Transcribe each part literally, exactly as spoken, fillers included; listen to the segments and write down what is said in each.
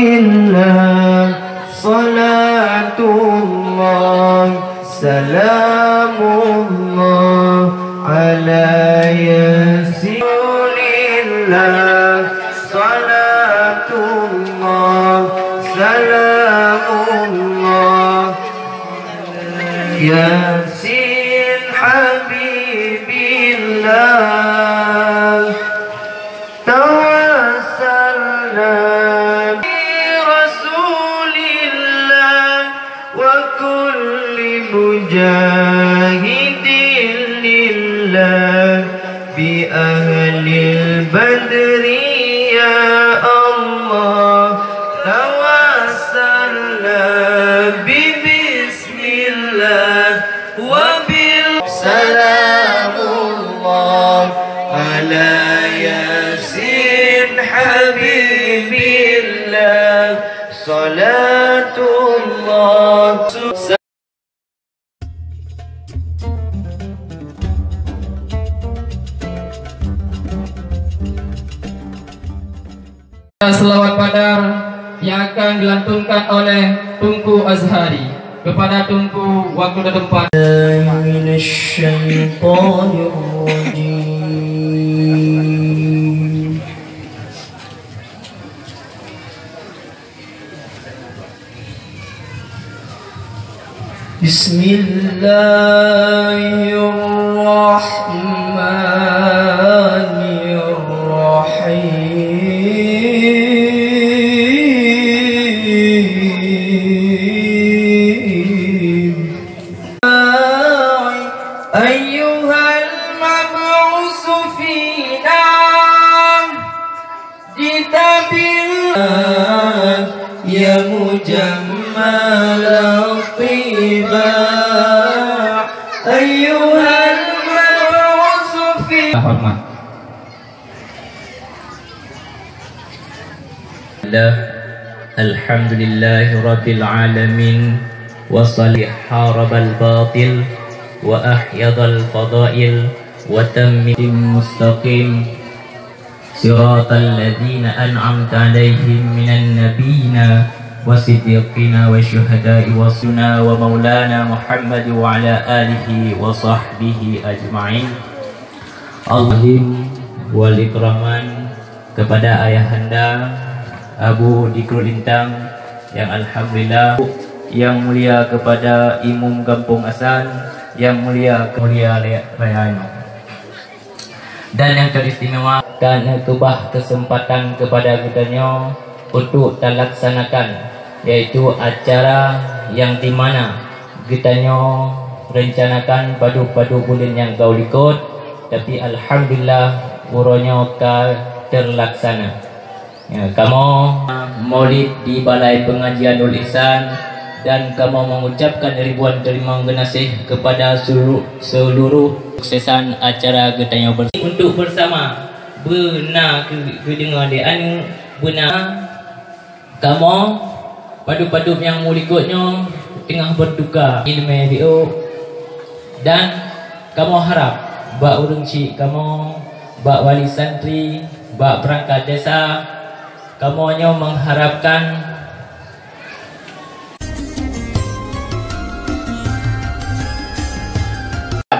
Alhamdulillah, salatullah, salamullah ala Yasin. Rasulillah, salatullah, salamullah, Yasin Habibillah. Tawassalna bi Rasulillah wa kulli mujahidin lillah bi ahlil badri ya Allah. Tawassalna bi bismillah wa bil salamullah ala Yasin Habibillah. Salatullah. Selawat Badar yang akan dilantunkan oleh Teungku Azhari. Kepada Teungku, waktu dan tempat. Minasyaitonirrajim. Bismillahirrahmanirrahim. Ayyuhal mab'usu fina. Jitabil ya mujammal tiba, ayyuhal mab'usu fi. Hormat. Alhamdulillahi rabbil alamin, wa salih harabal batil, wa ahyadal fadail, wa tammim mustaqim. Siratal ladzina an'amta 'alaihim minan nabiyyina wasiddiqina wasyuhada'i wasuna wa maulana Muhammad wa 'ala alihi wa sahbihi ajma'in. Allahim wal ikraman kepada ayahanda Abu Dikrul Lintang yang alhamdulillah, yang mulia kepada Imum Gampông Asan, yang mulia kemulia raya nyoe. Dan yang teristimewa, ka neukeubah keuseumpatan keupada geutanyoe untuk talaksanakan, yaitu acara nyang dimana geutanyoe reuncanakan padub-padub buleuen nyang ka u likot, tapi alhamdulillah uroe nyoe ka teulaksana. Ya, kamoe Maulid di Balai Pengajian Nurul Ihsan, dan kamoe mengucapkan ribuan terima geunaséh kepada seluruh, seluruh suksesan acara geutanyoe bersama. Untuk bersama beuna keu-, geudeungoe lé aneuk, beuna kamoe padub-padub nyang mulikot nyoe teungoh berduka ileumèe biôk, dan kamoe harap bak ureueng chik kamoe, bak wali santri, bak perangkat desa, kamoe nyoe mengharapkan.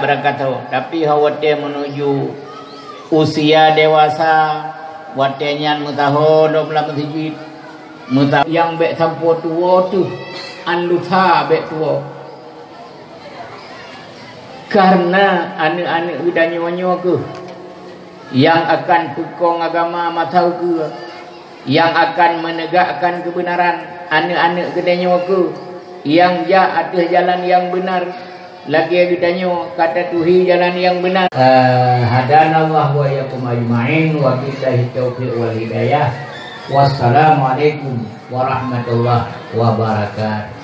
Barangkato, tapi hawate menuju Usia dewasa, watée nyan meusaho lom lam meuseujid. Meusa-, nyang bék sampoe tuwoe teuh, an lusa bék tuwoe. Kareuna aneuëk-aneuëk geutanyoe nyoe kheueh nyang akan peukong agama masa ukeue, nyang akan meunegakkan keubeunaran. Aneuëk-aneuëk geutanyoe kheueh nyang jak ateueh jalan nyang beunar, lagée geutanyoe ka tatuhi jalan nyang beunar. Eh, hadanallahu wa iyyakum ajma'in, wa billahi taufiq wal hidayah. Wassalamualaikum warahmatullahi wabarakatuh.